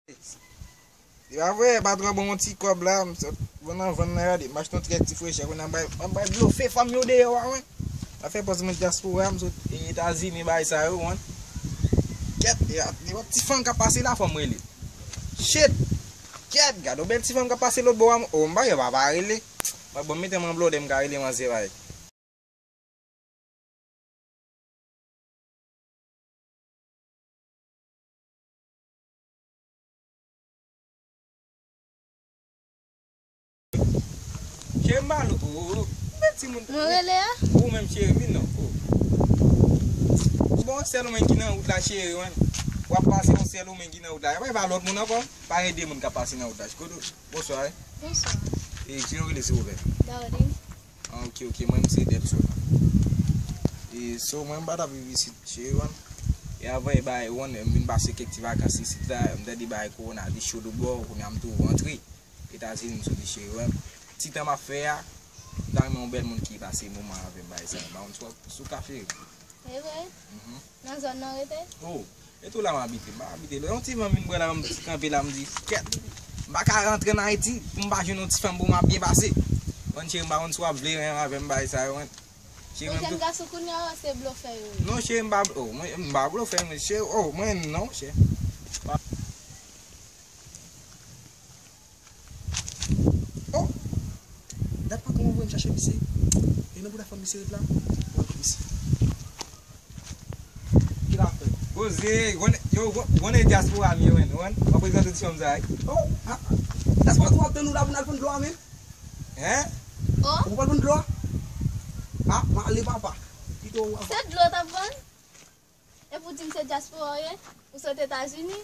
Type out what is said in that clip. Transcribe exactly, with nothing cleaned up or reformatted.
Se pa vre, patwon ban m yon ti kòb la, m sot vann nan vann nan, gade, m achte yon ti kèk ti frechè, kounye a m bay, m bay blofe fanm yo deyò a, wi. M ap fè pòz mwen dyaspora, m sot Etazini, bay sa yo, wi. Kèt, e, e, yon ti fanm k ap pase la, fò m rele. Shit! Kèt, gade yon bèl ti fanm k ap pase lòt bò a, o, m bay, yo pa, pa rele. Mwen, bon, mete m an blòdè, m ka rele manzè, bay. Cheri m ba l, o, o, o. Men timoun. Mwen rele a? Ou menm cheri, vin non. O. Bon, sèl ou menm ki nan wout la, cheri, wi. W ap pase yon sèl ou menm ki nan wout la. E pa, e pa lòt moun ankò. Pa gen de moun k ap pase nan wout la. Kote w? Bonswa, wi. Bonswa. E, ki jan w rele, silvouplè? Darline. Ah, ok, ok, mwen, m se Debson. E, so, mwen, m pa t ap viv isit, cheri, wan. E avan, e bay, wan, m vin pase kèk ti vakans isit la, m tande bay kowona, li cho dou bò, kounye a m tou rantre Etazini, m soti, cheri, wan. Ti tan m ap fè a, m ta renmen yon bèl moun ki pase moman avè m, bay sa, ba yon swa, sou kafe. E vre? Mhm. Nan zòn nan rete? Oh, e tou la m abite, m pa abite lwen. Yon ti van vin bwè la, m ti kanpe la, m di, kèt, m pa ka rantre an Ayiti pou m pa jwenn yon ti fanm pou m ap byen pase. Mwen, cheri, m pa konn si w ap vle renmen avè m, bagay sa yo, mwen. Cheri, mwen jèn gason kounye a, se blofè yo ye. Non, cheri, m pa, oh, mwen, m pa blofè, mwen, cheri, oh, mwen, non, cheri. Oh! Dat patwon an voye m chache misye. E nan bouda fanm misye ret la. Mwen ap isi. Ki l ap fè? Poze, yo, ou konnen dyaspora m ye, wen, wen. Mwen prezante ti fanm sa, wi. Oh! Ah, ah. Dyaspora tou ap tann ou la pou n al vann dlo a, men. Hein? Oh? Ou pral vann dlo a? Ah, m ale, papa. Pito w ap... Se dlo w t ap vann? Epi w di m se dyaspora w ye? Ou sot Etazini?